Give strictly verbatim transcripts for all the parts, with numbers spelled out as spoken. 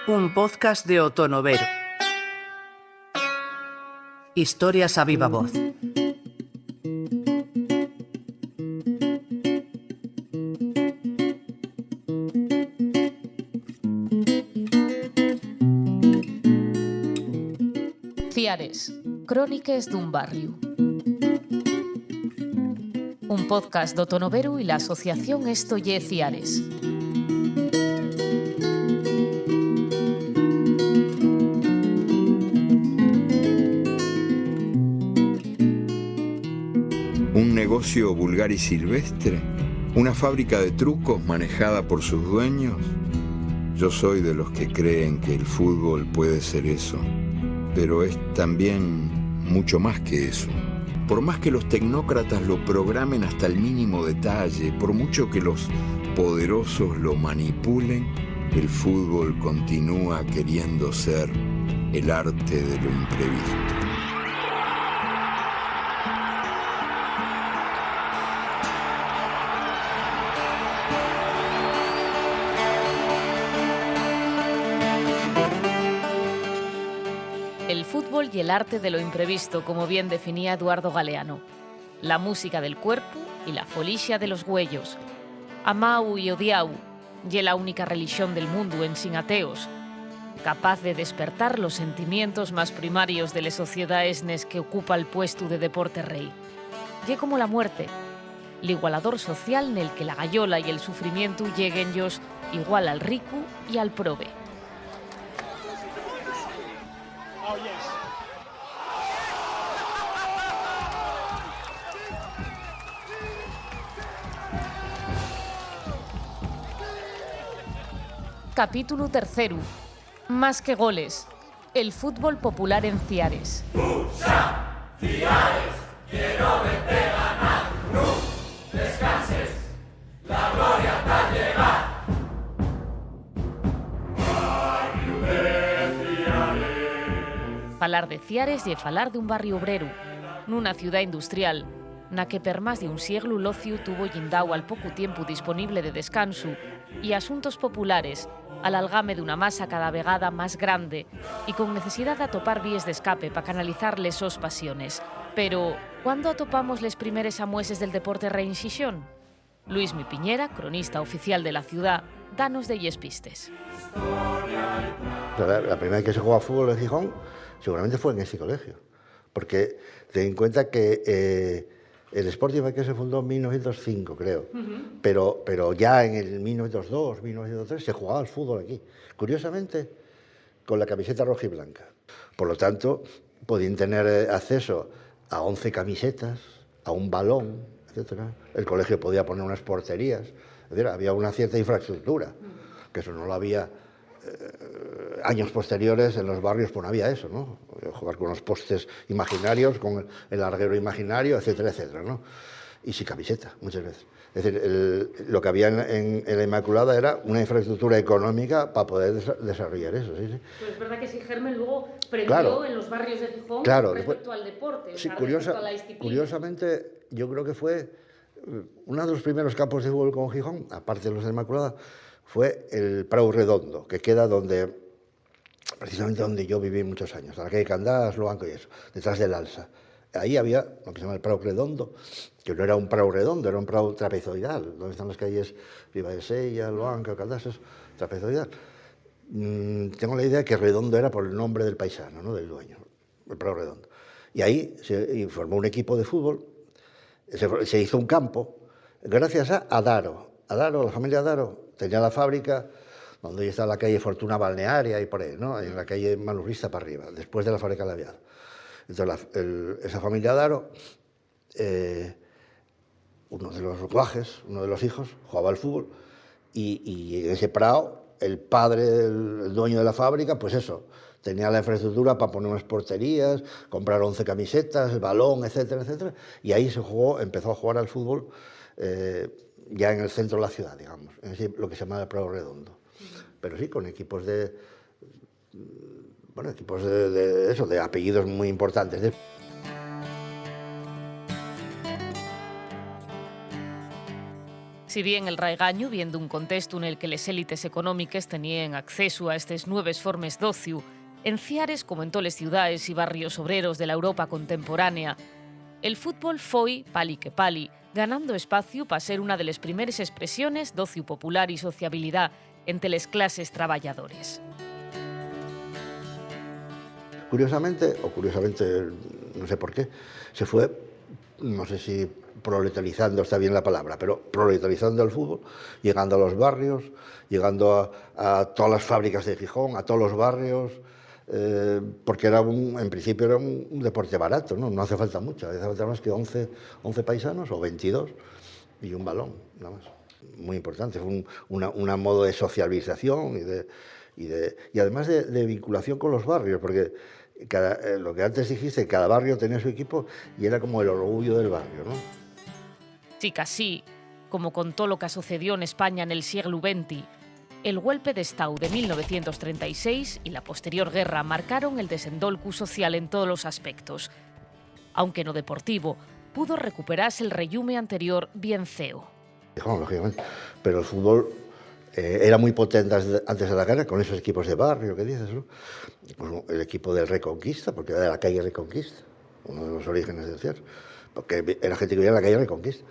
Un podcast de Otonovero. Historias a viva voz. Ciares, cróniques d'un barriu. Un podcast d'Otonoveru y la asociación Esto ye Ciares. Un negocio vulgar y silvestre, una fábrica de trucos manejada por sus dueños. Yo soy de los que creen que el fútbol puede ser eso, pero es también mucho más que eso. Por más que los tecnócratas lo programen hasta el mínimo detalle, por mucho que los poderosos lo manipulen, el fútbol continúa queriendo ser el arte de lo imprevisto. El fútbol y el arte de lo imprevisto, como bien definía Eduardo Galeano. La música del cuerpu y la folixa de los güeyos. Amáu y odiáu, ye la única relixón del mundu ensin ateos, capaz de despertar los sentimientos más primarios de les sociedaes nes que ocupa'l puestu de deporte rei. Ye como la muerte, l'igualador social nel que la gayola y el sufrimientu lleguen-yos igual al ricu y al probe. Capítulo terceru. Más que goles, el fútbol popular en Ciares. Puxa, Ciares, quiero verte ganar. Nun descanses, la gloria ta llegar. Barriu de Ciares. Falar de Ciares ye falar d'un barriu obreru, nuna ciudá industrial, na que per más d'un sieglu l'ociu tuvo llindao al pocu tiempu disponible de descansu y asuntos populares, al algame d'una masa cada vegada más grande y con necesidá d'atopar víes d'escape pa canalizar les sos pasiones. Pero, ¿cuándo atopamos les primeres amueses del deporte rei en Xixón? Luismi Piñera, cronista oficial de la ciudá, danos delles pistes. La, la primera vez que se jugó a fútbol en Gijón seguramente fue en ese colegio, porque ten en cuenta que, eh, el Sporting Baiqueos se fundó en mil novecientos cinco, creo, pero, pero ya en el mil novecientos dos, mil novecientos tres se jugaba al fútbol aquí. Curiosamente, con la camiseta roja y blanca. Por lo tanto, podían tener, eh, acceso a once camisetas, a un balón, etcétera. El colegio podía poner unas porterías. Es decir, había una cierta infraestructura, que eso no lo había, eh, años posteriores en los barrios, pues no había eso, ¿no? Jugar con los postes imaginarios, con el, el larguero imaginario, etcétera, etcétera, ¿no? Y sin camiseta, muchas veces. Es decir, el, lo que había en, en, en la Inmaculada era una infraestructura económica pa poder desa-, desarrollar eso, sí, sí. Pero es verdad que ese germen luego prendió, claro, en los barrios de Gijón, claro, después, respecto al deporte, o sí, sea, curiosa-, respecto a la disciplina. Curiosamente, yo creo que fue, eh, uno de los primeros campos de fútbol con Gijón, aparte de los de Inmaculada, fue el Prau Redondo, que queda donde precisamente donde yo viví muchos años, a la calle Candás, Luanco y eso, detrás del Alsa. Ahí había lo que se llama el Prau Redondo, que no era un prau redondo, era un prau trapezoidal, donde están las calles Riva de Sella, Luanco, Candás, es trapezoidal. Mm, tengo la idea que Redondo era por el nombre del paisano, ¿no? Del dueño, el Prau Redondo. Y ahí se, y formó un equipo de fútbol, se, se hizo un campo, gracias a Adaro. Adaro, la familia Adaro, tenía la fábrica donde hoy está la calle Fortuna Balnearia y por ahí, ¿no? En la calle Manuflista para arriba, después de la fábrica de Laviado. Entonces, la, el, esa familia Adaro, eh, uno de los guajes, uno de los hijos, jugaba al fútbol y, y en ese prau, el padre, el, el dueño de la fábrica, pues eso, tenía la infraestructura para poner unas porterías, comprar once camisetas, el balón, etcétera, etcétera. Y ahí se jugó, empezó a jugar al fútbol, eh, ya en el centro de la ciudad, digamos, en ese, lo que se llama el Prau Redondo. Pero sí, con equipos de, bueno, equipos de, de eso, de apellidos muy importantes. De Si bien el raigañu vien d'un contestu nel que les élites económiques teníen accesu a estes nueves formes d'ociu, en Ciares, como en toles ciudaes y barrios obreros de la Europa contemporánea, el fútbol foi, pali que pali, ganando espaciu pa ser una de les primeres espresiones d'ociu popular y sociabilidá ente les clases trabayadores. Curiosamente, o curiosamente, no sé por qué, se fue, no sé si proletarizando está bien la palabra, pero proletarizando el fútbol, llegando a los barrios, llegando a, a todas las fábricas de Gijón, a todos los barrios, eh, porque era un, en principio era un, un deporte barato, ¿no? No hace falta mucho, hace falta más que once, once paisanos o veintidós y un balón, nada más. Muy importante, fue un, una, una modo de sociabilización y de, y de, y además de, de vinculación con los barrios, porque cada, eh, lo que antes dijiste, cada barrio tenía su equipo y era como el orgullo del barrio, ¿no? Sicasí, como con tolo que sucedió n'España nel sieglu venti, el güelpe d'Estáu de mil novecientos trenta y seis y la posterior guerra marcaron el desendolcu social en tolos aspectos. Aunque no deportivo, pudo recuperase el reyume anterior bien ceo. Claro, lógicamente. Pero el fútbol, eh, era muy potente antes de, antes de la guerra con esos equipos de barrio que dices, ¿no? Pues el equipo del Reconquista, porque era de la calle Reconquista, uno de los orígenes del Ciares, porque era gente que vivía en la calle Reconquista.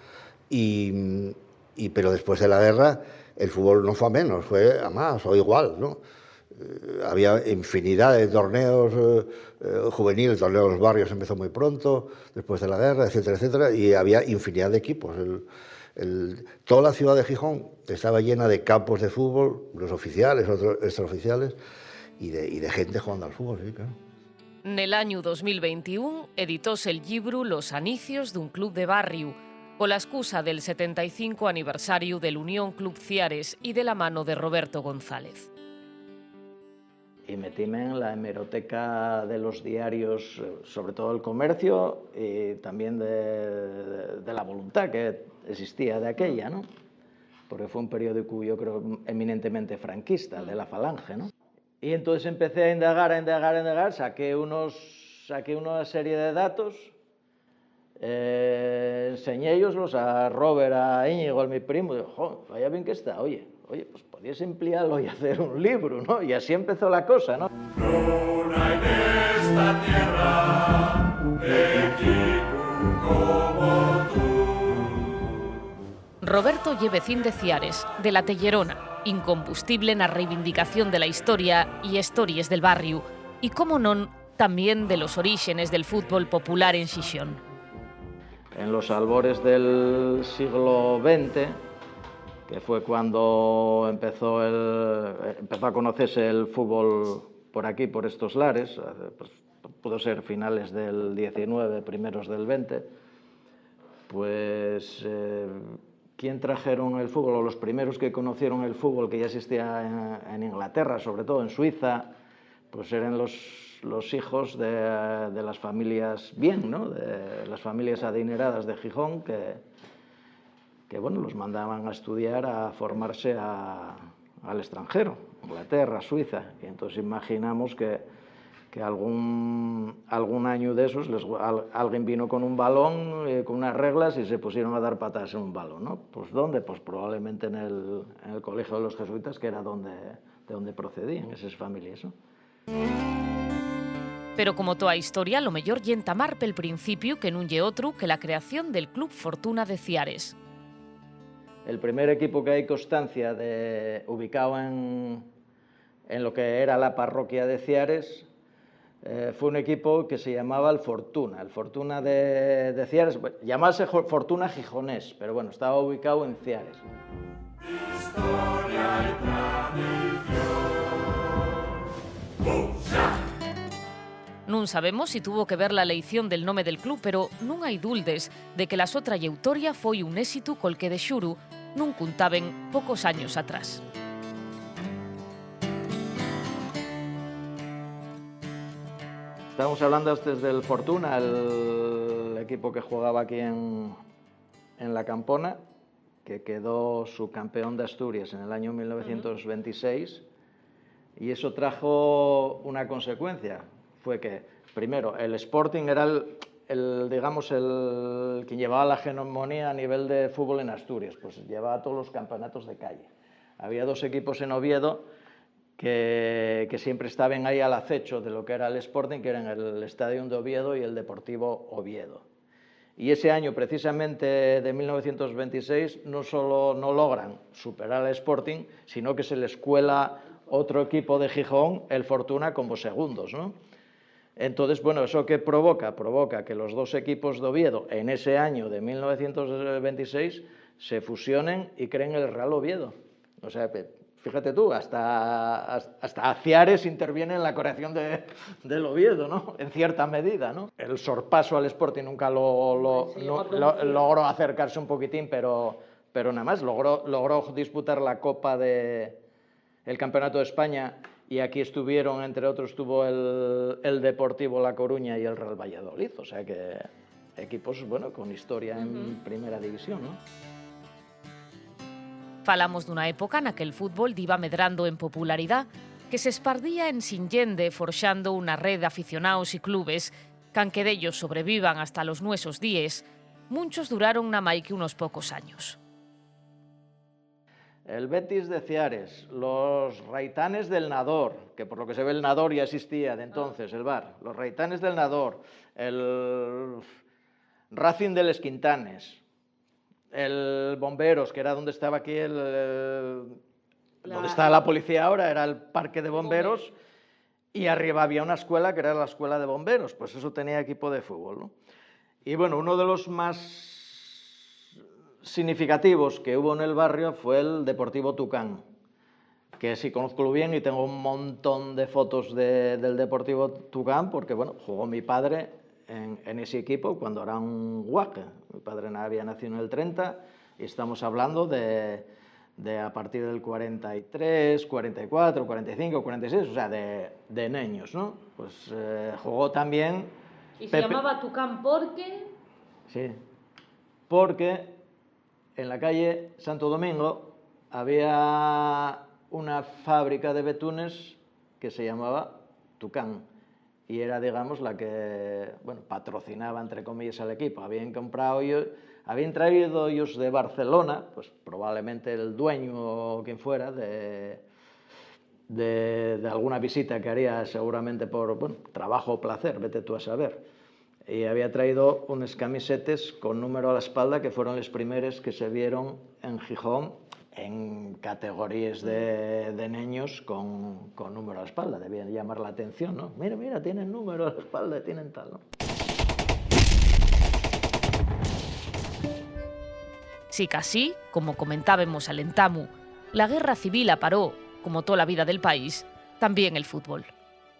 Y, y, pero después de la guerra el fútbol no fue a menos, fue a más o igual, ¿no? Eh, había infinidad de torneos, eh, eh, juveniles, el torneo de los barrios empezó muy pronto, después de la guerra, etcétera, etcétera, y había infinidad de equipos. El, el, toda la ciudad de Gijón estaba llena de campos de fútbol, los oficiales, otros extraoficiales, y de, y de gente jugando al fútbol, sí, claro. Nel añu dos mil ventiún editóse'l llibru Los anicios d'un club de barriu, cola escusa del setenta y cinco aniversariu del Unión Club Ciares y de la mano de Roberto González. Y metíme en la hemeroteca de los diarios, sobre todo El Comercio, y también de, de, de La Voluntad, que existía de aquella, ¿no? Porque fue un periódico, yo creo, eminentemente franquista, de la Falange, ¿no? Y entonces empecé a indagar, a indagar, a indagar, saqué unos, saqué una serie de datos, eh, enseñéyoslos a Robert, a Íñigo, el mi primu, y digo, jo, vaya bien que está, oye, oye, pues podías emplearlo y hacer un libro, ¿no? Y así empezó la cosa, ¿no? Non hai nesta tierra equipu como tú. Roberto ye vecín de Ciares, de La Tellerona, incombustible na reivindicación de la historia y hestories del barriu, y, como non, tamién de los oríxenes del fútbol popular en Xixón. En los albores del siglo veinte, que fue cuando empezó, el, empezó a conocerse el fútbol por aquí, por estos lares, pues, pudo ser finales del diecinueve, primeros del veinte, pues, eh, ¿quién trajeron el fútbol? O los primeros que conocieron el fútbol que ya existía en, en Inglaterra, sobre todo en Suiza, pues eran los, los hijos de, de las familias bien, ¿no? De las familias adineradas de Gijón que, que, bueno, los mandaban a estudiar, a formarse a, al extranjero, Inglaterra, Suiza. Y entonces imaginamos que, que algún, algún año de esos les, al, alguien vino con un balón, eh, con unas reglas y se pusieron a dar patadas en un balón, ¿no? Pues ¿dónde? Pues probablemente en el, en el Colegio de los Jesuitas, que era donde, de donde procedían esas familias, ¿no? Pero, como toa historia, lo meyor ye entamar pel principiu, que nun ye otru que la creación del Club Fortuna de Ciares. El primer equipo que hay constancia de, ubicado en, en lo que era la parroquia de Ciares, eh, fue un equipo que se llamaba el Fortuna, el Fortuna de, de Ciares, bueno, llamase Jo-, Fortuna Gijonés, pero bueno, estaba ubicado en Ciares. Nun sabemos si tuvo que ver la eleición del nome del club, pero nun hai duldes de que la so trayeutoria foi un ésitu col que, de xuru, nun cuntaben pocos años atrás. Estábamos hablando antes del Fortuna, el equipo que jugaba aquí en, en La Campona, que quedó subcampeón de Asturias en el año mil novecientos veintiséis, y eso trajo una consecuencia. Fue que, primero, el Sporting era el, El, digamos, el, quien llevaba la hegemonía a nivel de fútbol en Asturias, pues llevaba todos los campeonatos de calle. Había dos equipos en Oviedo que, que siempre estaban ahí al acecho de lo que era el Sporting, que eran el Stadium de Oviedo y el Deportivo Oviedo. Y ese año, precisamente de mil novecientos veintiséis, no solo no logran superar al Sporting, sino que se les cuela otro equipo de Gijón, el Fortuna, como segundos, ¿no? Entonces, bueno, ¿eso qué provoca? Provoca que los dos equipos de Oviedo, en ese año de mil novecientos veintiséis, se fusionen y creen el Real Oviedo. O sea, pe-, fíjate tú, hasta, has-, hasta Aciares interviene en la creación de, del Oviedo, ¿no? En cierta medida, ¿no? El sorpaso al Sporting nunca lo, lo- Sí, sí, no, llegó a lo- producir. Logró acercarse un poquitín, pero, pero nada más, logró, logró disputar la Copa de, el Campeonato de España, y aquí estuvieron, entre otros, estuvo el, el Deportivo La Coruña y el Real Valladolid, o sea que equipos, bueno, con historia en Ujú. Primera División, ¿no? Falamos d'una época na que el fútbol diba medrando en popularidá, que s'espardía en sinllende, forxando una red d'aficionaos y clubes, qu'anque dellos sobrevivan hasta los nuesos díes, munchos duraron namái que unos pocos años. El Betis de Ciares, los Raitanes del Nador, que por lo que se ve el Nador ya existía de entonces, el bar, los Raitanes del Nador, el Racing de les Quintanes, el Bomberos, que era donde estaba aquí el, el- La donde está la policía ahora, era el parque de bomberos, y arriba había una escuela que era la escuela de bomberos, pues eso tenía equipo de fútbol, ¿no? Y bueno, uno de los más significativos que hubo en el barrio fue el Deportivo Tucán, que sí conozco bien y tengo un montón de fotos de- del Deportivo Tucán porque, bueno, jugó mi padre en, en ese equipo cuando era un guaje. Mi padre na- había nacido en el treinta y estamos hablando de, de a partir del cuarenta y tres, cuarenta y cuatro, cuarenta y cinco, cuarenta y seis, o sea, de, de neños, ¿no? Pues eh, jugó también. Y se Pepe- llamaba Tucán porque Sí, porque en la calle Santo Domingo había una fábrica de betunes que se llamaba Tucán y era, digamos, la que, bueno, patrocinaba, entre comillas, al equipo. Habían comprado ellos, habían traído ellos de Barcelona, pues probablemente el dueño o quien fuera, de, de, de alguna visita que haría seguramente por, bueno, trabajo o placer, vete tú a saber. Y había traído unes camisetes con número a la espalda que fueron les primeres que se vieron en Gijón en categoríes de, de neños con, con número a la espalda. Debía llamar la atención, ¿no? Mira, mira, tienen número a la espalda, tienen tal, ¿no? Sicasí, como comentábemos al entamu, la guerra civil aparó, como tola vida del país, también el fútbol.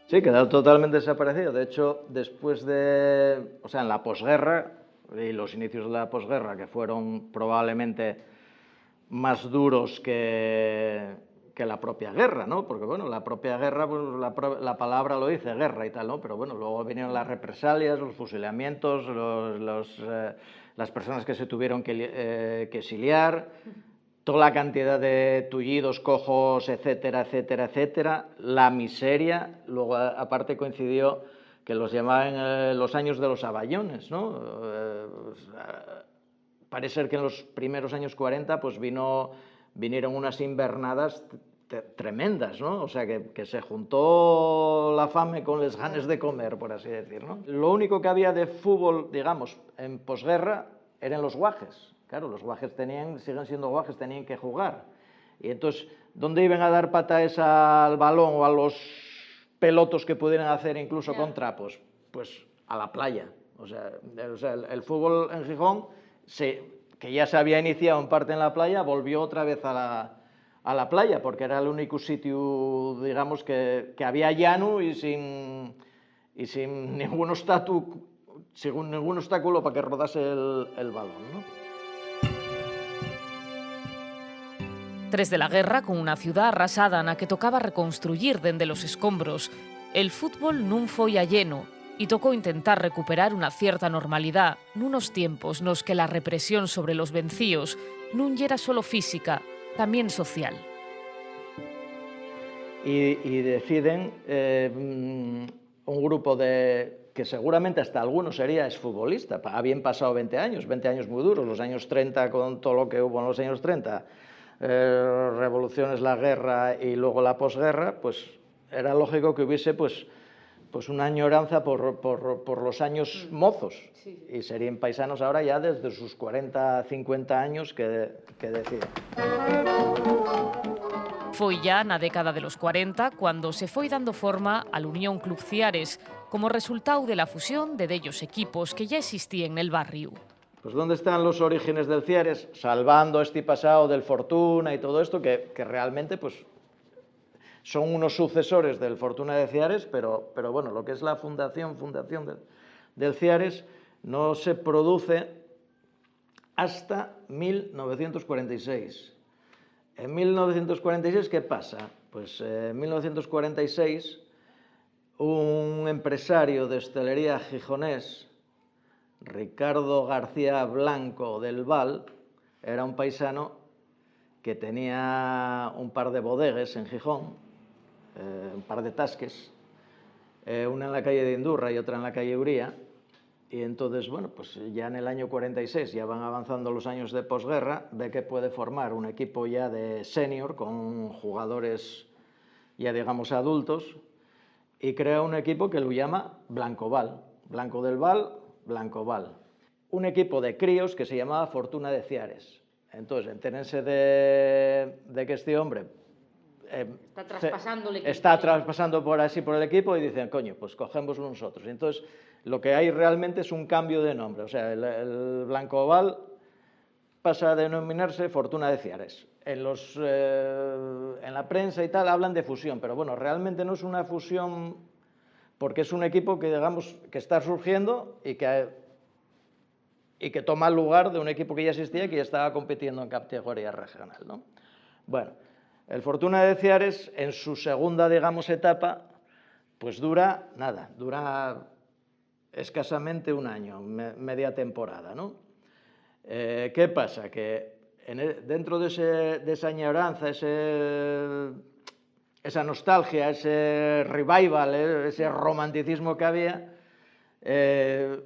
Sí, quedó totalmente desaparecido. De hecho, después de, o sea, en la posguerra y los inicios de la posguerra, que fueron probablemente más duros que, que la propia guerra, ¿no? Porque, bueno, la propia guerra, pues, la pro- la palabra lo dice, guerra y tal, ¿no? Pero, bueno, luego vinieron las represalias, los fusilamientos, los, los, eh, las personas que se tuvieron que li- eh, que exiliar, toda la cantidad de tullidos, cojos, etcétera, etcétera, etcétera, la miseria. Luego, a- aparte, coincidió que los llamaban eh, los años de los abayones, ¿no? Eh, pues, ah, parece ser que en los primeros años cuarenta, pues vino, vinieron unas invernadas te- tremendas, ¿no? O sea, que, que se juntó la fame con les ganes de comer, por así decir, ¿no? Lo único que había de fútbol, digamos, en posguerra, eran los guajes. Claro, los guajes tenían, siguen siendo guajes, tenían que jugar. Y entonces, ¿dónde iban a dar pataes al balón o a los pelotos que pudieran hacer incluso Ya. con trapos? Pues a la playa. O sea, el, o sea, el- el fútbol en Gijón, se- que ya se había iniciado en parte en la playa, volvió otra vez a la, a la playa, porque era el único sitio, digamos, que, que había llano y sin, y sin ningún obstatu- sin ningún obstáculo para que rodase el, el balón, ¿no? Tres de la guerra, con una ciudá arrasada na que tocaba reconstruyir dende los escombros, el fútbol nun foi alleno y tocó intentar recuperar una cierta normalidá nunos tiempos nos que la represión sobre los vencíos nun yera solo física, tamién social. Y, y deciden eh, mm, un grupo de, que seguramente hasta alguno sería exfutbolista, pa-, habían pasado veinte años, veinte años muy duros, los años treinta, con todo lo que hubo en los años treinta, eh, revoluciones, la guerra y luego la posguerra, pues era lógico que hubiese, pues, pues una añoranza por, por, por los años mozos. Sí, sí. Y serían paisanos ahora ya desde sus cuarenta, cincuenta años que, que decía. Foi ya na década de los cuarenta cuando se foi dando forma al Unión Club Ciares, como resultáu de la fusión de dellos equipos que ya existíen nel barriu. Pues, ¿dónde están los orígenes del Ciares? Salvando este pasado del Fortuna y todo esto, que, que realmente, pues, son unos sucesores del Fortuna de Ciares, pero, pero bueno, lo que es la fundación, fundación del, del Ciares no se produce hasta mil novecientos cuarenta y seis. En mil novecientos cuarenta y seis, ¿qué pasa? Pues, eh, en mil novecientos cuarenta y seis, un empresario de hostelería gijonés, Ricardo García Blanco del Val, era un paisano que tenía un par de bodegues en Gijón, eh, un par de tasques, eh, una en la calle de Indurra y otra en la calle Uría. Y entonces, bueno, pues ya en el año cuarenta y seis, ya van avanzando los años de posguerra, ve que puede formar un equipo ya de senior con jugadores ya, digamos, adultos, y crea un equipo que lo llama Blanco Val, Blanco del Val, Blanco Val. Un equipo de críos que se llamaba Fortuna de Ciares. Entonces, entérense de, de que este hombre, eh, Está traspasando el equipo. Está traspasando por así por el equipo y dicen, "Coño, pues cogémoslo nosotros". Y entonces, lo que hay realmente es un cambio de nombre. O sea, el, el Blanco Val pasa a denominarse Fortuna de Ciares. En los, eh, en la prensa y tal hablan de fusión, pero bueno, realmente no es una fusión porque es un equipo que, digamos, que está surgiendo y que, y que toma el lugar de un equipo que ya existía y que ya estaba compitiendo en categoría regional, ¿no? Bueno, el Fortuna de Ciares, en su segunda, digamos, etapa, pues dura nada, dura escasamente un año, me-, media temporada, ¿no? Eh, ¿qué pasa? Que en e-, dentro de ese, de esa añoranza, ese, esa nostalgia, ese revival, eh, ese romanticismo que había, eh,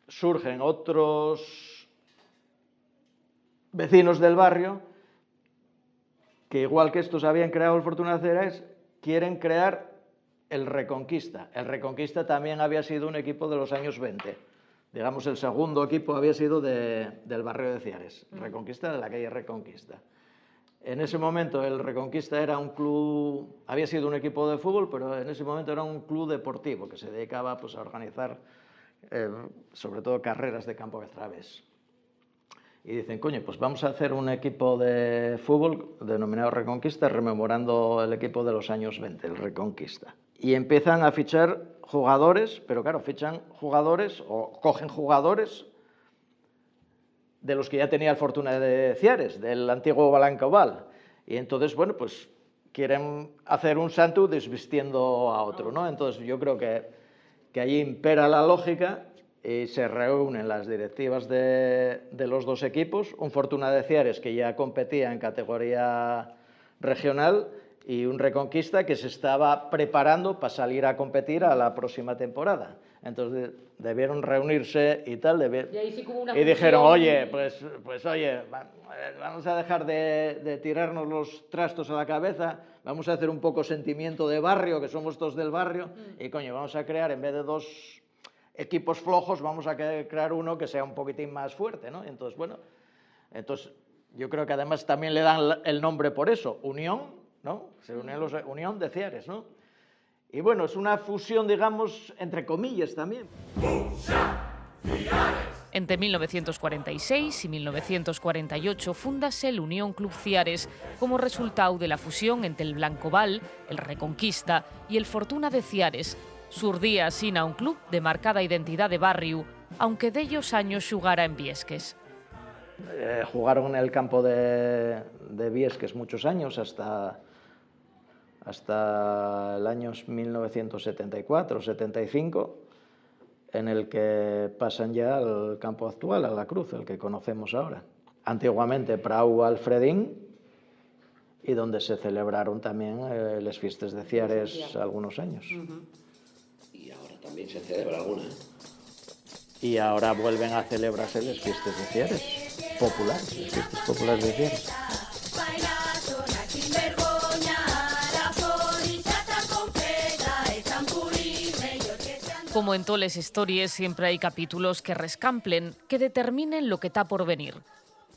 surgen otros vecinos del barrio que, igual que estos habían creado el Fortuna de Ciares, quieren crear el Reconquista. El Reconquista también había sido un equipo de los años veinte. Digamos, el segundo equipo había sido de, del barrio de Ciares, Reconquista, de la calle Reconquista. En ese momento el Reconquista era un club, había sido un equipo de fútbol, pero en ese momento era un club deportivo que se dedicaba, pues, a organizar, eh, sobre todo, carreras de campo de través. Y dicen, "Coño, pues vamos a hacer un equipo de fútbol denominado Reconquista, rememorando el equipo de los años veinte, el Reconquista". Y empiezan a fichar jugadores, pero claro, fichan jugadores o cogen jugadores de los que ya tenía el Fortuna de Ciares, del antiguo Blanco Val. Y entonces, bueno, pues quieren hacer un santu desvistiendo a otro, ¿no? Entonces yo creo que, que allí impera la lógica y se reúnen las directivas de, de los dos equipos, un Fortuna de Ciares que ya competía en categoría regional y un Reconquista que se estaba preparando pa salir a competir a la próxima temporada. Entonces de-, debieron reunirse y tal, debi-, Y ahí sí que hubo una y dijeron, fusión. "Oye, pues, pues oye, va-, eh, vamos a dejar de, de tirarnos los trastos a la cabeza, vamos a hacer un poco sentimiento de barrio, que somos todos del barrio, y coño, vamos a crear, en vez de dos equipos flojos, vamos a que-, crear uno que sea un poquitín más fuerte", ¿no? Entonces, bueno, entonces yo creo que además también le dan la, el nombre por eso, Unión, ¿no? Se unen los, Unión de Ciares, ¿no? Y bueno, es una fusión, digamos, entre comillas también. Entre mil novecientos cuarenta y seis y mil novecientos cuarenta y ocho fúndase l'Unión Club Ciares como resultáu de la fusión ente el Blanco Val, el Reconquista y el Fortuna de Ciares. Surdía asina un club de marcada identidá de barriu, aunque dellos años xugara en Viesques. Eh, jugaron en el campo de, de Viesques muchos años, hasta, hasta el año mil novecientos setenta y cuatro, setenta y cinco, en el que pasan ya al campo actual, a la Cruz, el que conocemos ahora. Antiguamente, Prau Alfredín, y donde se celebraron también, eh, les fiestes de Ciares algunos años. Ujú. Y ahora También se celebra alguna, ¿eh? Y ahora vuelven a celebrarse les fiestes de Ciares, populares, les fiestes populares de Ciares. Como en toles histories, siempre hai capítulos que rescamplen, que determinen lo que ta por venir.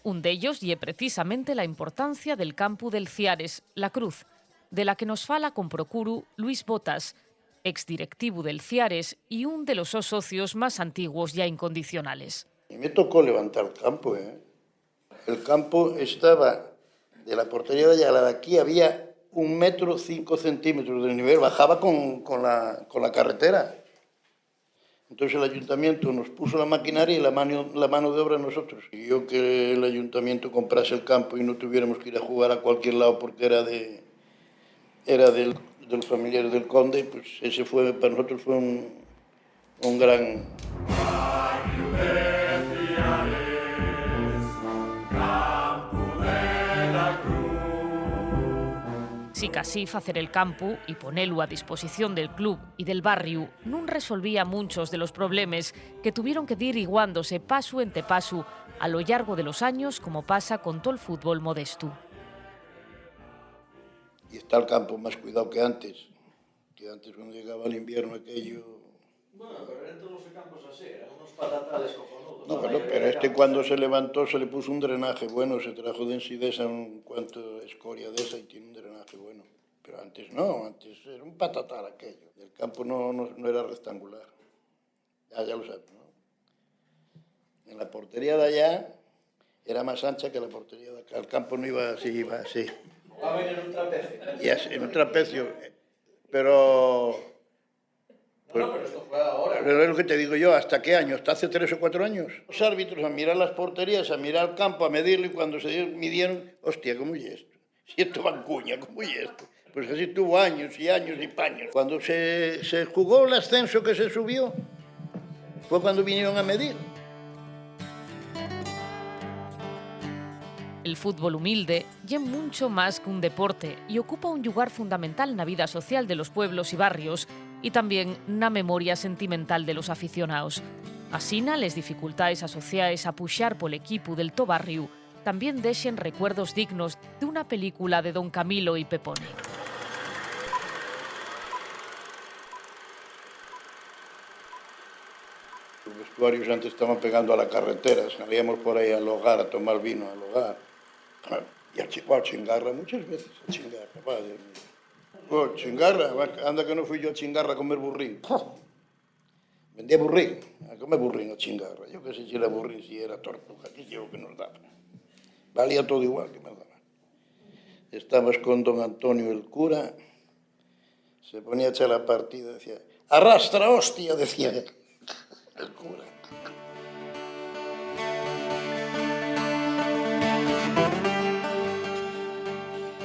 Un d'ellos ye precisamente la importancia del campu del Ciares, La Cruz, de la que nos fala con procuru Luis Botas, exdirectivu del Ciares y un de los sos socios más antiguos ya incondicionales. Y me tocó levantar el campo, ¿eh? El campo estaba de la portería de allá a la de aquí, había un metro cinco centímetros de nivel, bajaba con, con la, con la carretera. Entonces el ayuntamiento nos puso la maquinaria y la mano, la mano de obra a nosotros. Y yo que el ayuntamiento comprase el campo y no tuviéramos que ir a jugar a cualquier lado porque era de, era del, de los familiares del conde, pues ese fue, para nosotros fue un, un gran... Sicasí, facer el campu y ponelu a disposición del club y del barriu nun resolvía munchos de los problemes que tuvieron que dir iguándose pasu ente pasu a lo llargo de los años, como pasa con tol fútbol modestu. Y está el campo más cuidado que antes, que antes cuando llegaba el invierno aquello... Bueno, pero eran todos los campos así, eran unos patatales cojonudos. No, pero, pero este cuando se levantó se le puso un drenaje bueno, se trajo de Ensidesa un cuanto escoria de esa y tiene un drenaje bueno. Pero antes no, antes era un patatal aquello. El campo no, no, no era rectangular. Ya, ya lo sabes, ¿no? En la portería de allá era más ancha que la portería de acá. El campo no iba así, iba así. Va a venir un trapecio. Y así, en un trapecio, eh, pero... No, no, pero esto fue ahora. Pero es lo que te digo yo, ¿hasta qué año? ¿Hasta hace tres o cuatro años? Los árbitros a mirar las porterías, a mirar el campo, a medirlo, y cuando se midieron, hostia, ¿cómo es esto? Si esto va en cuña, ¿cómo es esto? Pues así tuvo años y años y paños. Cuando se, se jugó el ascenso que se subió, fue cuando vinieron a medir. El fútbol humilde ye muncho más qu'un deporte y ocupa un llugar fundamental na vida social de los pueblos y barrios, y tamién na memoria sentimental de los aficionaos. Asina, les dificultaes asociaes a puxar pol equipu del to barriu tamién dexen recuerdos dignos d'una película de Don Camilo y Pepone. Los vestuarios antes estaban pegando a la carretera, salíamos por ahí al hogar, a tomar vino al hogar. Y a chi-, a Chingarra muchas veces, a Chingarra, va, Dios mío. Oh, Chingarra, va, anda que no fui yo a Chingarra a comer burrín. Vendía burrín, a comer burrín a Chingarra. Yo qué sé si era burrín, si era tortuga, qué sé yo que nos daba. Valía todo igual que nos daba. Estabas con don Antonio el cura, se ponía a echar la partida, decía, "Arrastra, hostia", decía él, el cura.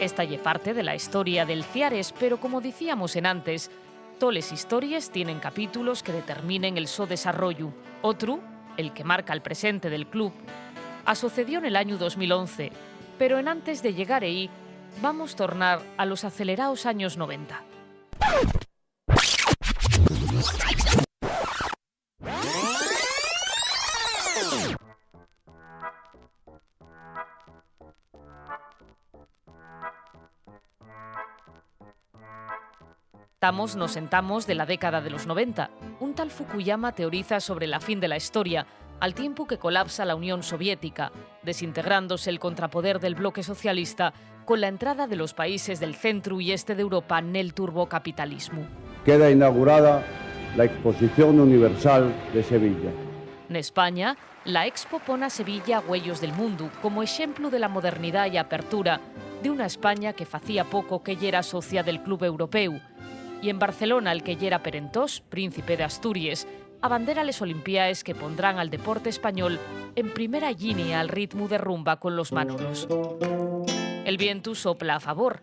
Esta ye parte de la historia del Ciares, pero como dicíamos enantes, toles histories tienen capítulos que determinen el so desarrollu. Otru, el que marca el presente del club, asocedió nel añu dos mil once, pero enantes de llegar ehí, vamos tornar a los aceleraos años noventa. Tamos nos sentamos de la década de los noventa. Un tal Fukuyama teoriza sobre la fin de la historia, al tiempu que colapsa la Unión Soviética, desintegrándose el contrapoder del bloque socialista con la entrada de los países del centru y este d'Europa nel turbocapitalismu. Queda inaugurada la Exposición Universal de Sevilla. N'España, la Expo pon a Sevilla güeyos del mundu como exemplu de la modernidá y apertura d'una España que facía poco que yera socia del Club Européu. Y en Barcelona, el que yera per entós Príncipe d'Asturies abandera les Olimpiaes que pondrán al deporte español en primera llinia al ritmu de rumba con los Manolos. El vientu sopla a favor.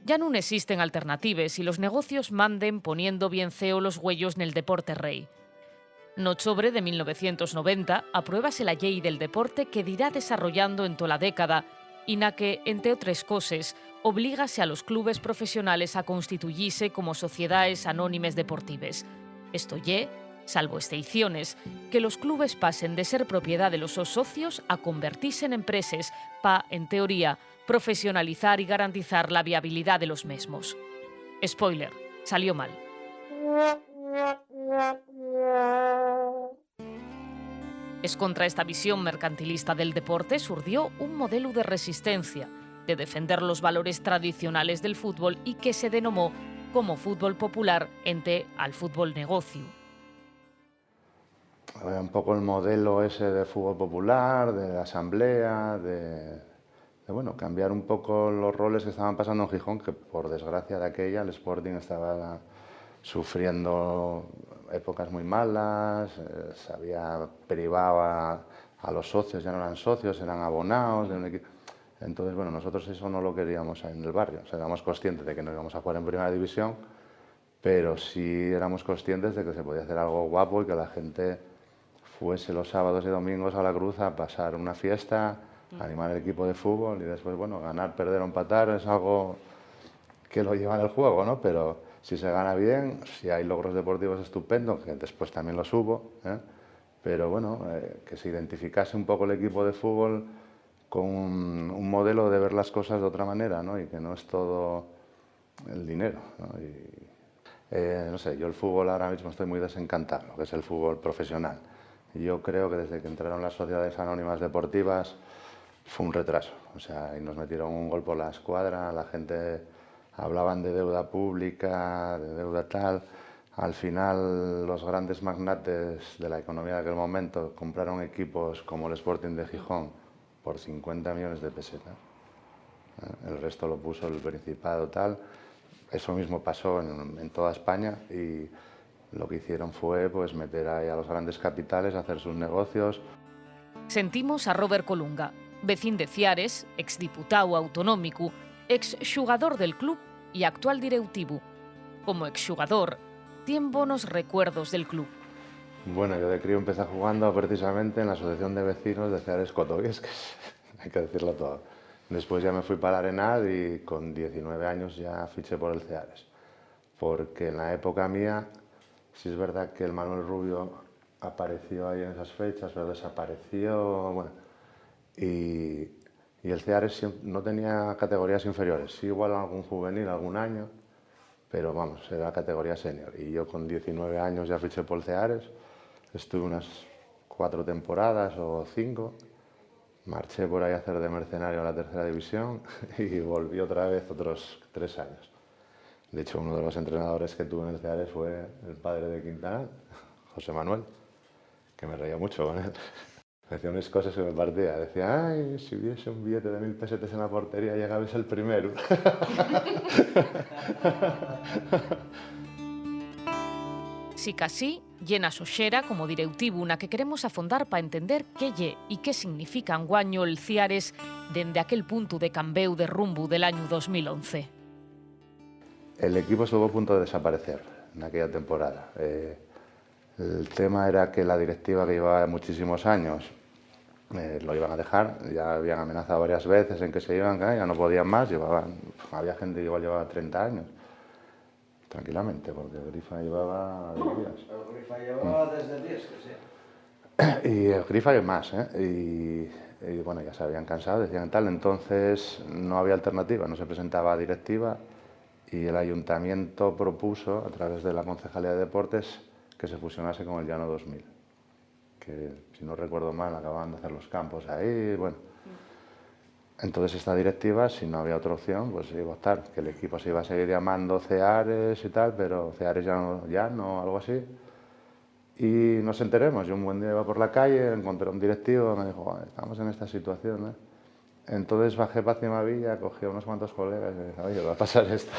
Ya nun esisten alternatives y los negocios manden poniendo bien ceo los güeyos nel deporte rei. N'ochobre de mil novecientos noventa apruébase la Llei del Deporte que dirá desarrollando en tola década y na que, ente otres coses, oblígase a los clubes profesionales a constituyise como sociedaes anónimes deportives. Esto ye, salvo exceiciones, que los clubes pasen de ser propiedá de los sos socios a convertise n'empreses pa, en teoría, profesionalizar y garantizar la viabilidá de los mesmos. Spoiler, salió mal. Escontra esta visión mercantilista del deporte surdió un modelu de resistencia, de defender los valores tradicionales del fútbol y que se denomó como fútbol popular ente al fútbol negociu. Era un poco el modelo ese de fútbol popular, de asamblea, de, de, bueno, cambiar un poco los roles que estaban pasando en Gijón, que por desgracia de aquella el Sporting estaba sufriendo épocas muy malas, eh, se había privado a, a los socios, ya no eran socios, eran abonados de un equipo. Entonces, bueno, nosotros eso no lo queríamos en el barrio. O sea, éramos conscientes de que no íbamos a jugar en primera división, pero sí éramos conscientes de que se podía hacer algo guapo y que la gente fuese los sábados y domingos a la Cruz a pasar una fiesta, a animar el equipo de fútbol y después, bueno, ganar, perder o empatar es algo que lo lleva en el juego, ¿no? Pero si se gana bien, si hay logros deportivos, estupendo, que después también los hubo, ¿eh? Pero bueno, eh, que se identificase un poco el equipo de fútbol con un, un modelo de ver las cosas de otra manera, ¿no? Y que no es todo el dinero, ¿no? Y, eh, no sé, yo el fútbol ahora mismo estoy muy desencantado, lo que es el fútbol profesional. Yo creo que desde que entraron las sociedades anónimas deportivas fue un retraso. O sea, y nos metieron un gol por la escuadra, la gente hablaban de deuda pública, de deuda tal. Al final, los grandes magnates de la economía de aquel momento compraron equipos como el Sporting de Gijón por cincuenta millones de pesetas. ¿Eh? El resto lo puso el Principado, tal. Eso mismo pasó en, en toda España y lo que hicieron fue, pues, meter ahí a los grandes capitales a hacer sus negocios. Sentimos a Robert Colunga, vecín de Ciares, exdiputáu autonómicu, exxugador del club y actual direutivu. Como exxugador, tien bonos recuerdos del club. Bueno, yo de crío empecé jugando precisamente en la Asociación de Vecinos de Ceares Cotoviesques, hay que decirlo todo. Después ya me fui para el Arenal y con diecinueve años ya fiché por el Ceares. Porque en la época mía, sí es verdad que el Manuel Rubio apareció ahí en esas fechas, pero desapareció, bueno, y, y el Ceares siem-, no tenía categorías inferiores, sí igual algún juvenil algún año, pero vamos, era categoría senior. Y yo con diecinueve años ya fiché por el Ceares, estuve unas cuatro temporadas o cinco, marché por ahí a hacer de mercenario a la tercera división y volví otra vez otros tres años. De hecho, uno de los entrenadores que tuve en el Ceares fue el padre de Quintanal, José Manuel, que me reía mucho con él. Decía unas cosas que me partía. Decía, "Ay, si hubiese un billete de mil pesetes en la portería, llegabes el primero". Sicasí, ye na so xera como direutivu na que queremos afondar pa entender qué ye y qué significa anguaño el Ciares dende aquel puntu de cambéu de rumbu del añu dos mil once. El equipo estuvo a punto de desaparecer en aquella temporada. Eh, el tema era que la directiva, que llevaba muchísimos años, eh, lo iban a dejar, ya habían amenazado varias veces en que se iban, que ya no podían más, llevaban, había gente que igual llevaba treinta años, tranquilamente, porque Grifa llevaba diez días. Pero Grifa llevaba desde diez, que sí. Y el Grifa y más, ¿eh? Y, y, bueno, ya se habían cansado, decían tal, entonces no había alternativa, no se presentaba a directiva y el ayuntamiento propuso, a través de la Concejalía de Deportes, que se fusionase con el Llano dos mil, que, si no recuerdo mal, acababan de hacer los campos ahí, bueno. Entonces esta directiva, si no había otra opción, pues iba a optar, que el equipo se iba a seguir llamando Ceares y tal, pero Ceares ya no, ya no, algo así. Y nos enteremos, yo un buen día iba por la calle, encontré a un directivo, me dijo, "Estamos en esta situación, ¿eh?". Entonces bajé pa cima Villa, cogí a unos cuantos colegas y dije, "Oye, va a pasar esta".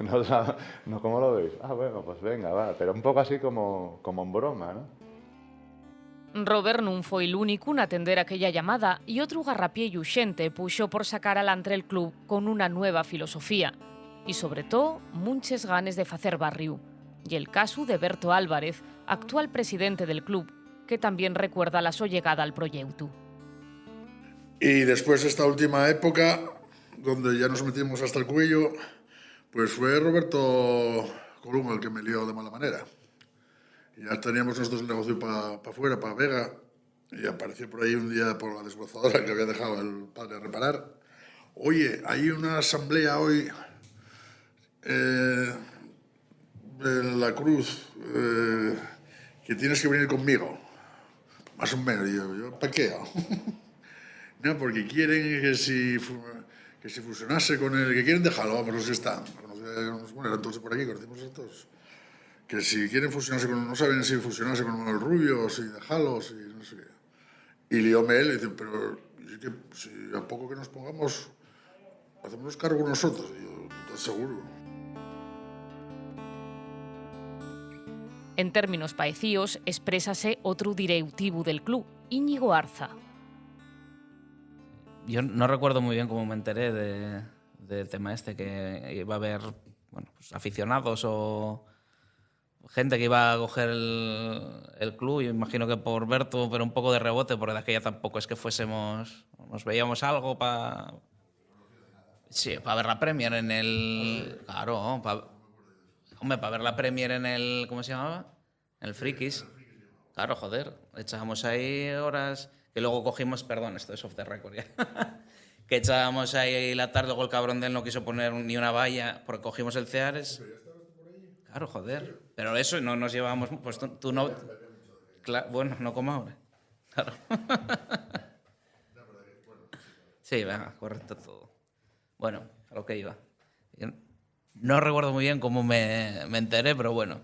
No, no, ¿cómo lo veis? "Ah, bueno, pues venga, va", pero un poco así como, como en broma, ¿no? Robert nun foi l'únicu n'atender aquella llamada y otru garrapiellu xente puxó por sacar alantre el club con una nueva filosofía y, sobre too, munches ganes de facer barriu. Ye'l casu de Berto Álvarez, actual presidente del club, que tamién recuerda la so llegada al proyeutu. Y después esta última época, donde ya nos metimos hasta el cuello, pues fue Roberto Colunga el que me lió de mala manera. Ya teníamos nosotros el negocio pa, pa fuera, pa Vega, y apareció por ahí un día por la desbrozadora que había dejado el padre a reparar. "Oye, hay una asamblea hoy, eh, en la Cruz, eh, que tienes que venir conmigo". Más o menos, digo yo, "¿Para qué?". No, porque quieren que si, fu- que si fusionase con el, que quieren dejarlo, vamos, los que están. Conocemos, bueno, era entonces por aquí, conocimos a todos. Que si quieren fusionarse con, no saben si fusionarse con Manuel Rubio o si dejarlo, si no sé qué. Y lióme él, y dice, "Pero es que si a poco que nos pongamos, hacemos cargo nosotros". Y yo, "¿Estás seguro?". En términos paecíos, exprésase otru direutivu del club, Íñigo Arza. Yo no recuerdo muy bien cómo me enteré de, del tema este, que iba a haber, bueno, pues, aficionados o gente que iba a coger el, el club. Yo imagino que por Berto, pero un poco de rebote, porque de aquella tampoco es que fuésemos, nos veíamos algo para... Sí, para ver la Premier en el... Claro, pa, hombre, para ver la Premier en el... ¿Cómo se llamaba? En el Frikis. Claro, joder, echábamos ahí horas, que luego cogimos, perdón, esto es off the record ya, que echábamos ahí la tarde, luego el cabrón de él no quiso poner ni una valla porque cogimos el Ceares. Claro, joder, pero eso no nos llevábamos, pues tú, tú no... Cla- bueno, no como ahora. Claro. Sí, venga, correcto todo. Bueno, a lo que iba. No recuerdo muy bien cómo me, me enteré, pero bueno,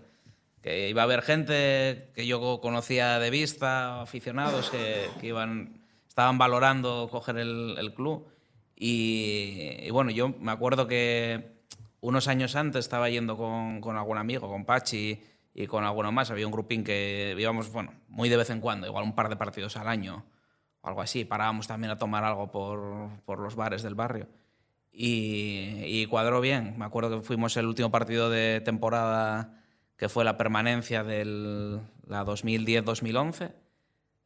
que iba a haber gente que yo conocía de vista, aficionados que, que iban, estaban valorando coger el, el club. Y, y bueno, yo me acuerdo que unos años antes estaba yendo con, con algún amigo, con Pachi y con alguno más. Había un grupín que íbamos, bueno, muy de vez en cuando, igual un par de partidos al año o algo así. Parábamos también a tomar algo por, por los bares del barrio. Y, y cuadró bien. Me acuerdo que fuimos el último partido de temporada, que fue la permanencia de la dos mil diez dos mil once.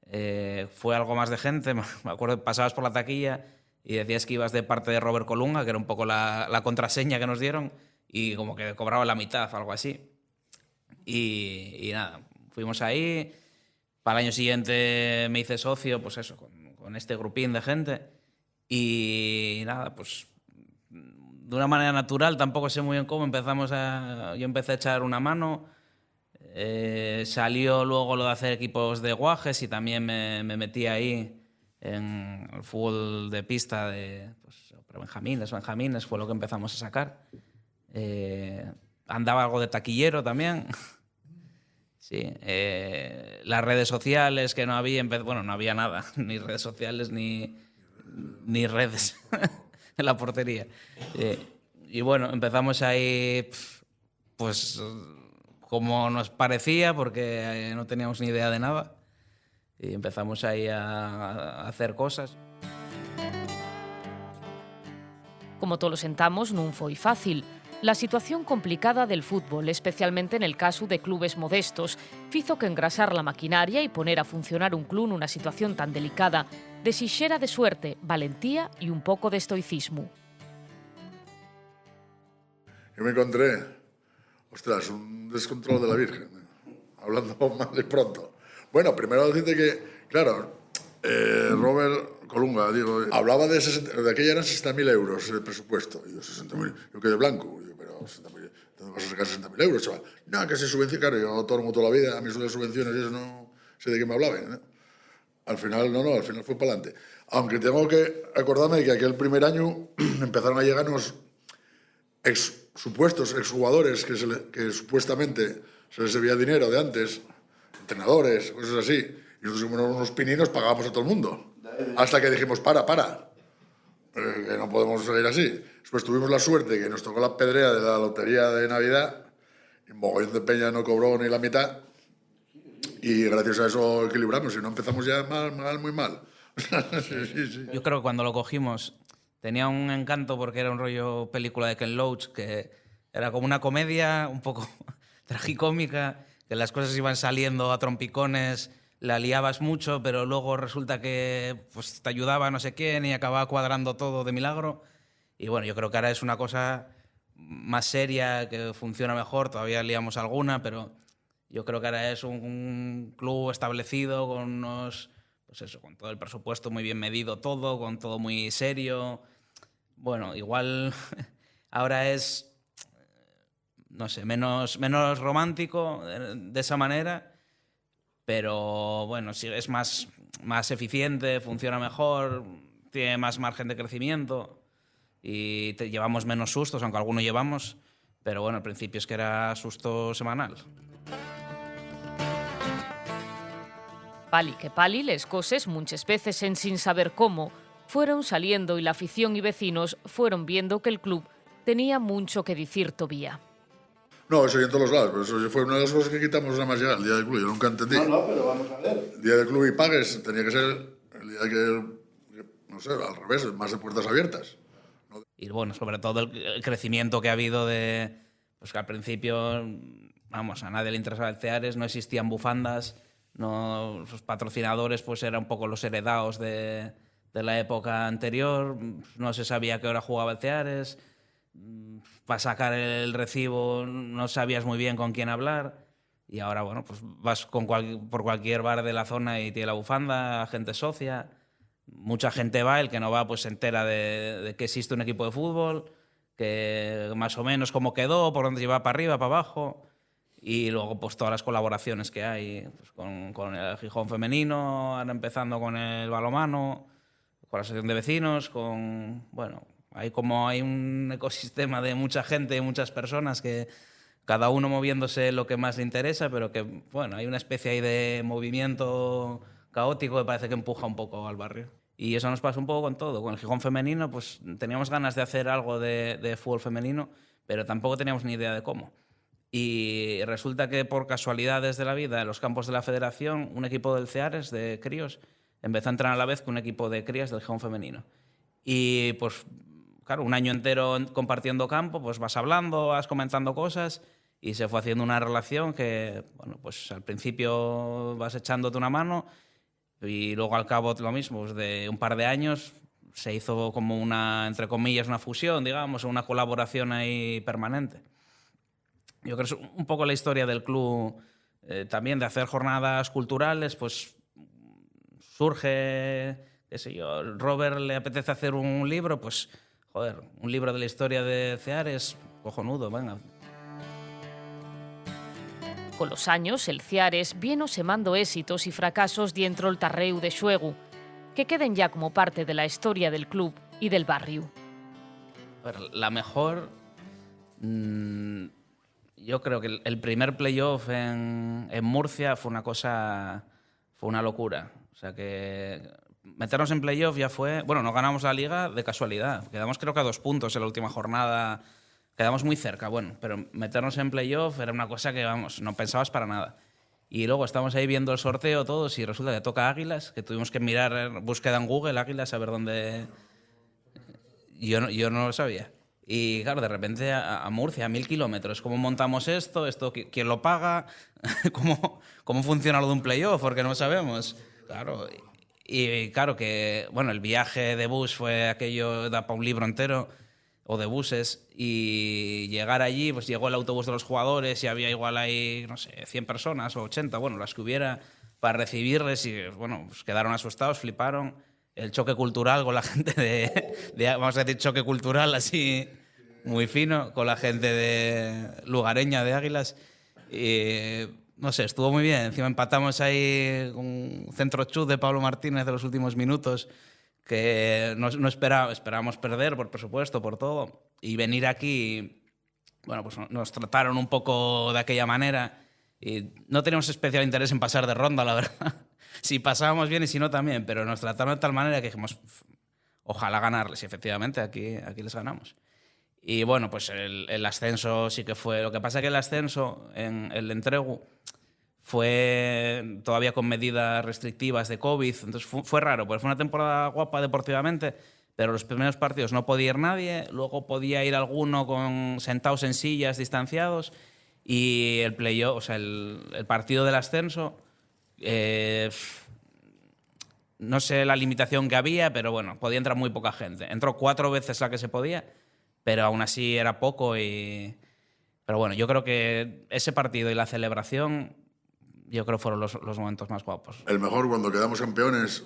Eh, fue algo más de gente. Me acuerdo que pasabas por la taquilla y decías que ibas de parte de Robert Colunga, que era un poco la, la contraseña que nos dieron, y como que cobraba la mitad o algo así. Y, y nada, fuimos ahí. Para el año siguiente me hice socio, pues eso, con, con este grupín de gente. Y nada, pues de una manera natural, tampoco sé muy bien cómo, empezamos a, yo empecé a echar una mano. Eh, salió luego lo de hacer equipos de guajes y también me, me metí ahí en el fútbol de pista de, pues, pre-benjamines, benjamines, fue lo que empezamos a sacar. Eh, andaba algo de taquillero también. Sí, eh, las redes sociales que no había, empe- bueno, no había nada, ni redes sociales ni, ni redes en la portería. Eh, y bueno, empezamos ahí, pf, pues como nos parecía, porque eh, no teníamos ni idea de nada, y empezamos ahí a, a hacer cosas. Como tolos entamos, nun foi fácil. La situación complicada del fútbol, especialmente nel casu de clubes modestos, fizo qu'engrasar la maquinaria y poner a funcionar un club nuna situación tan delicada desixera de suerte, valentía y un poco d'estoicismu. Yo me encontré, ostras, un descontrol de la Virgen, ¿eh? Hablando mal y pronto. Bueno, primero decirte que, claro, eh, Robert Colunga, digo, hablaba de sesenta, de aquella eran sesenta mil euros el presupuesto. Y yo, "sesenta mil, yo quedé blanco". Digo, "Pero sesenta mil, ¿dónde vas a sacar sesenta mil euros, chaval?". "No, que se subvenciona, claro, yo autónomo toda la vida, a mí eso de subvenciones y eso no sé de qué me hablaban, ¿eh?". Al final, no, no, al final fue para adelante. Aunque tengo que acordarme de que aquel primer año empezaron a llegarnos ex supuestos exjugadores que, se le- que supuestamente se les debía dinero de antes, entrenadores, cosas así, y nosotros como unos pininos pagábamos a todo el mundo. Hasta que dijimos, "Para, para, eh, que no podemos seguir así". Después tuvimos la suerte que nos tocó la pedrea de la lotería de Navidad, y mogollón de peña no cobró ni la mitad, y gracias a eso equilibramos, si no empezamos ya mal, mal, muy mal. Sí, sí, sí. Yo creo que cuando lo cogimos tenía un encanto porque era un rollo película de Ken Loach, que era como una comedia un poco tragicómica, que las cosas iban saliendo a trompicones, la liabas mucho, pero luego resulta que, pues, te ayudaba no sé quién y acababa cuadrando todo de milagro. Y bueno, yo creo que ahora es una cosa más seria, que funciona mejor, todavía liamos alguna, pero yo creo que ahora es un, un club establecido con unos, pues eso, con todo el presupuesto muy bien medido todo, con todo muy serio. Bueno, igual ahora es, no sé, menos, menos romántico, eh, de esa manera, pero bueno, sí, es más, más eficiente, funciona mejor, tiene más margen de crecimiento y te-, llevamos menos sustos, aunque alguno llevamos, pero bueno, al principio es que era susto semanal. Pali que pali, les coses, munches veces ensin saber cómo, fueron saliendo y l'afición y vecinos fueron viendo que'l club tenía muncho que dicir tovía. No, eso ye en tolos lados, pero eso fue una de las cosas que quitamos nada más llegar, el día del club. Yo nunca entendí. No, no, pero vamos a ver. El día del club y pagues tenía que ser el día que, no sé, al revés, más de puertas abiertas. Y bueno, sobre todo el, el crecimiento que ha habido de, pues que al principio, vamos, a nadie le interesaba el Ceares, no existían bufandas, no, los patrocinadores pues eran un poco los heredados de, de la época anterior, no se sabía a qué hora jugaba el Ceares, para sacar el recibo no sabías muy bien con quién hablar. Y ahora, bueno, pues vas con cual-, por cualquier bar de la zona y tiene la bufanda, la gente socia, mucha gente va, el que no va, pues se entera de, de que existe un equipo de fútbol, que más o menos cómo quedó, por dónde lleva, para arriba, para abajo, y luego, pues todas las colaboraciones que hay, pues, con, con el Gijón femenino, ahora empezando con el balomano, con la asociación de vecinos, con, bueno, hay como hay un ecosistema de mucha gente, muchas personas que cada uno moviéndose lo que más le interesa, pero que, bueno, hay una especie ahí de movimiento caótico que parece que empuja un poco al barrio. Y eso nos pasa un poco con todo. Con el Gijón femenino, pues teníamos ganas de hacer algo de, de fútbol femenino, pero tampoco teníamos ni idea de cómo. Y resulta que por casualidades de la vida, en los campos de la federación, un equipo del Ceares, de críos, empezó a entrenar a la vez que un equipo de crías del Gijón femenino. Y pues, claro, un año entero en-, compartiendo campo, pues vas hablando, vas comentando cosas, y se fue haciendo una relación que, bueno, pues al principio vas echándote una mano, y luego al cabo lo mismo, pues, de un par de años se hizo como una, entre comillas, una fusión, digamos, una colaboración ahí permanente. Yo creo que es un poco la historia del club, eh, también de hacer jornadas culturales, pues surge, qué sé yo, Robert le apetece hacer un libro, pues, joder, un libro de la historia de Ceares, cojonudo, venga. Colos años, el Ciares vieno semando éxitos y fracasos dientro'l tarréu de xuegu, que queden ya como parte de la historia del club y del barriu. A ver, la mejor, mm, yo creo que el, el primer playoff en, en Murcia fue una cosa, fue una locura. O sea que meternos en playoff ya fue, bueno, no ganamos la liga de casualidad. Quedamos creo que a dos puntos en la última jornada. Quedamos muy cerca, bueno, pero meternos en playoff era una cosa que, vamos, no pensabas para nada. Y luego estábamos ahí viendo el sorteo todos y resulta que toca Águilas, que tuvimos que mirar, eh, búsqueda en Google, Águilas, a ver dónde. Yo no, yo no lo sabía. Y claro, de repente a, a Murcia, a mil kilómetros, ¿cómo montamos esto? ¿Esto qui-, quién lo paga? ¿Cómo, cómo funciona lo de un playoff? Porque no sabemos. Claro. Y, y claro que, bueno, el viaje de bus fue aquello, da para un libro entero, o de buses, y llegar allí, pues llegó el autobús de los jugadores y había igual ahí, no sé, cien personas o ochenta, bueno, las que hubiera, para recibirles y, bueno, pues quedaron asustados, fliparon. El choque cultural con la gente de, de, vamos a decir, choque cultural así, muy fino, con la gente de lugareña de Águilas. Y, no sé, estuvo muy bien. Encima empatamos ahí un centro chut de Pablo Martínez de los últimos minutos, que no, no espera-, esperábamos perder, por, por supuesto, por todo. Y venir aquí, bueno, pues no-, nos trataron un poco de aquella manera. Y no teníamos especial interés en pasar de ronda, la verdad. Si pasábamos bien y si no también, pero nos trataron de tal manera que dijimos, "Pf, ojalá ganarles", y efectivamente aquí, aquí les ganamos. Y bueno, pues el, el ascenso sí que fue. Lo que pasa que el ascenso en el entregu fue todavía con medidas restrictivas de covid, entonces fu-, fue raro, porque fue una temporada guapa deportivamente, pero los primeros partidos no podía ir nadie, luego podía ir alguno con, sentados en sillas, distanciados, y el playoff, o sea, el, el partido del ascenso, eh, no sé la limitación que había, pero bueno, podía entrar muy poca gente. Entró cuatro veces la que se podía, pero aún así era poco y... Pero bueno, yo creo que ese partido y la celebración, yo creo fueron los, los momentos más guapos. El mejor cuando quedamos campeones,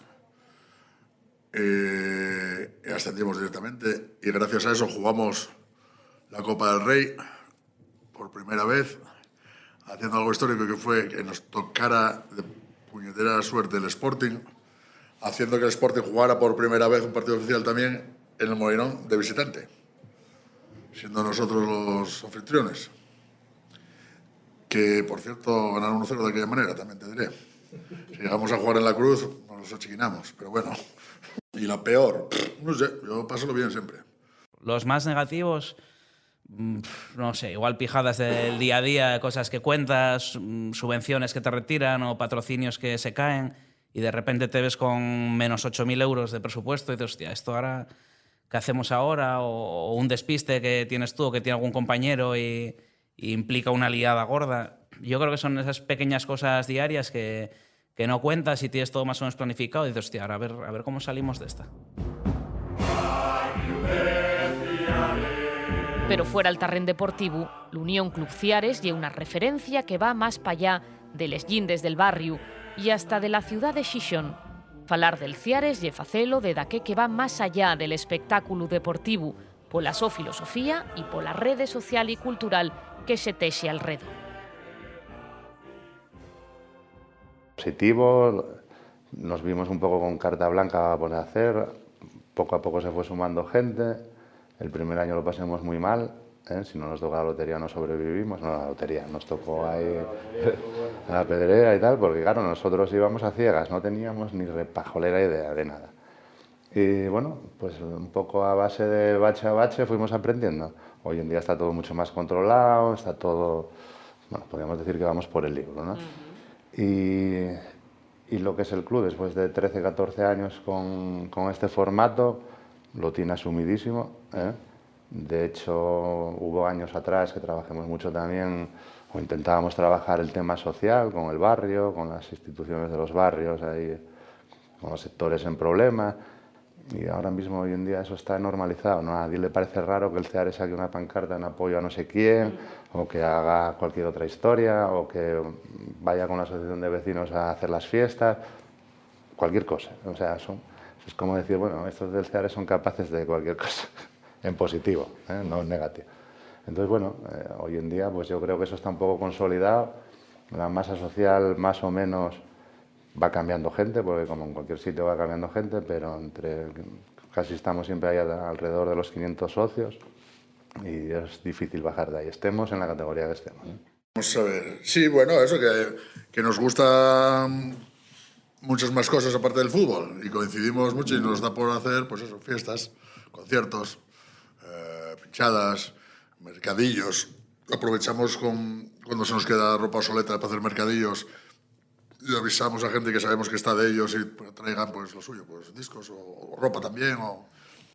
eh, y ascendimos directamente, y gracias a eso jugamos la Copa del Rey por primera vez, haciendo algo histórico, que fue que nos tocara de puñetera suerte el Sporting, haciendo que el Sporting jugara por primera vez un partido oficial también en el Molinón de visitante, siendo nosotros los anfitriones. Que, por cierto, ganaron uno cero de aquella manera, también te diré. Si llegamos a jugar en La Cruz, nos los achiquinamos, pero bueno. Y la peor, no sé, yo paso bien siempre. Los más negativos, mm, no sé, igual pijadas del día a día, cosas que cuentas, mm, subvenciones que te retiran o patrocinios que se caen, y de repente te ves con menos ocho mil euros de presupuesto y dices, "Hostia, ¿esto ahora qué hacemos ahora?". O, o un despiste que tienes tú o que tiene algún compañero y, y implica una liada gorda. Yo creo que son esas pequeñas cosas diarias que, que no cuentas y tienes todo más o menos planificado y dices, "Hostia, ahora a ver, a ver cómo salimos de esta". Pero fuera el tarrén deportivu, l'Unión Club Ciares ye una referencia que va más p'allá de les llindes del barriu y hasta de la ciudá de Xixón. Falar del Ciares ye facelo de daqué que va más allá del espectáculu deportivu, pola so filosofía y pola rede social y cultural que se texe alredor. Positivo, nos vimos un poco con carta blanca para poder hacer, poco a poco se fue sumando gente, el primer año lo pasemos muy mal, ¿eh? Si no nos toca la lotería no sobrevivimos, no, la lotería, nos tocó ahí la pedrera y tal, porque claro, nosotros íbamos a ciegas, no teníamos ni repajolera idea de nada. Y bueno, pues un poco a base de bache a bache fuimos aprendiendo. Hoy en día está todo mucho más controlado, está todo, bueno, podríamos decir que vamos por el libro, ¿no? Y, y lo que es el club, después de trece, catorce años con, con este formato, lo tiene asumidísimo, ¿eh? De hecho, hubo años atrás que trabajemos mucho también, o intentábamos trabajar el tema social con el barrio, con las instituciones de los barrios, ahí, con los sectores en problema. Y ahora mismo, hoy en día, eso está normalizado, ¿no? A nadie le parece raro que el Ceares saque una pancarta en apoyo a no sé quién, o que haga cualquier otra historia, o que vaya con la asociación de vecinos a hacer las fiestas, cualquier cosa. O sea, son, es como decir, bueno, estos del Ceares son capaces de cualquier cosa, en positivo, ¿eh? No en negativo. Entonces, bueno, eh, hoy en día, pues yo creo que eso está un poco consolidado. La masa social, más o menos, va cambiando gente, porque como en cualquier sitio va cambiando gente, pero entre, casi estamos siempre ahí al-, alrededor de los quinientos socios, y es difícil bajar de ahí, estemos en la categoría que estemos, ¿eh? Vamos a ver. Sí, bueno, eso, que, que nos gustan muchas más cosas aparte del fútbol, y coincidimos mucho y nos da por hacer, pues eso, fiestas, conciertos, eh, pinchadas, mercadillos. Aprovechamos con, cuando se nos queda ropa obsoleta para hacer mercadillos, y avisamos a gente que sabemos que está de ellos y traigan, pues, lo suyo, pues, discos o, o ropa también, o...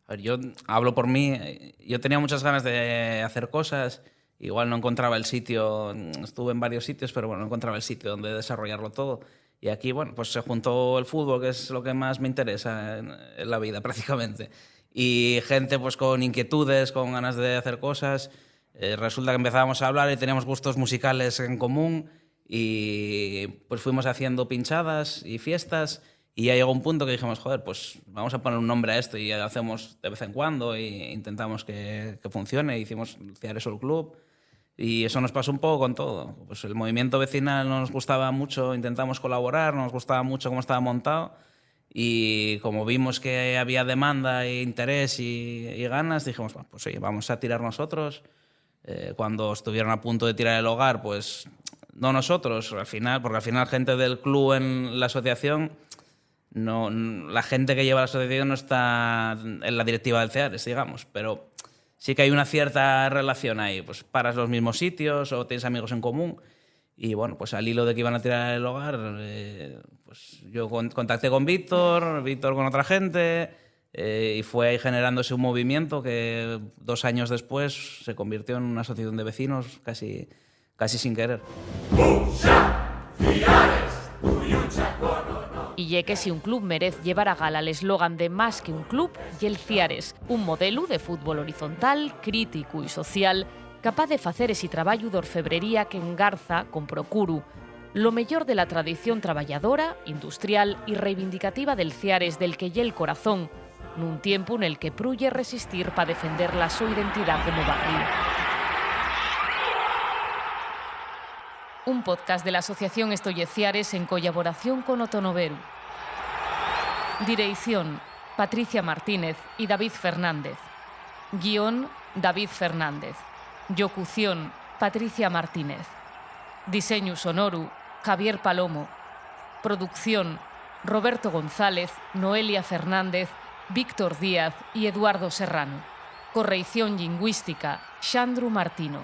A ver, yo hablo por mí, eh, yo tenía muchas ganas de hacer cosas, igual no encontraba el sitio, estuve en varios sitios, pero bueno, no encontraba el sitio donde desarrollarlo todo. Y aquí, bueno, pues se juntó el fútbol, que es lo que más me interesa en, en la vida prácticamente, y gente, pues, con inquietudes, con ganas de hacer cosas. Eh, resulta que empezábamos a hablar y teníamos gustos musicales en común y, pues, fuimos haciendo pinchadas y fiestas y ya llegó un punto que dijimos, "Joder, pues vamos a poner un nombre a esto", y lo hacemos de vez en cuando y intentamos que, que funcione. Hicimos Ciares Soul Club y eso nos pasó un poco con todo. Pues el movimiento vecinal nos gustaba mucho, intentamos colaborar, nos gustaba mucho cómo estaba montado y como vimos que había demanda e interés y, y ganas, dijimos, "Bueno, pues oye, vamos a tirar nosotros". Eh, cuando estuvieron a punto de tirar el hogar, pues no nosotros, al final, porque al final gente del club en la asociación, no, la gente que lleva la asociación no está en la directiva del Ceares, digamos, pero sí que hay una cierta relación ahí, pues paras los mismos sitios o tienes amigos en común. Y bueno, pues al hilo de que iban a tirar el hogar, eh, pues yo con-, contacté con Víctor, Víctor con otra gente, eh, y fue ahí generándose un movimiento que dos años después se convirtió en una asociación de vecinos casi, casi sin querer. Y ye que si un club merez llevar a gala l'eslogan de "Más que un club", ye'l Ciares, un modelu de fútbol horizontal, críticu y social, capaz de facer esi trabayu d'orfebrería qu'engarza con procuru lo meyor de la tradición trabayadora, industrial y reivindicativa del Ciares, del que ye'l corazón, nun tiempu nel que pruye resistir pa defender la so identidá como barriu. Un podcast de la Asociación Esto ye Ciares en collaboración con Otonoveru. Direición: Patricia Martínez y David Fernández. Guión: David Fernández. Llocución: Patricia Martínez. Diseñu sonoru: Javier Palomo. Producción: Roberto González, Noelia Fernández, Víctor Díaz y Eduardo Serrano. Correición llingüística: Xandru Martino.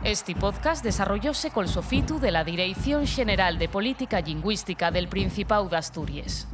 Esti podcast desarrollóse col sofitu de la Direición Xeneral de Política Llingüística del Principáu d'Asturies.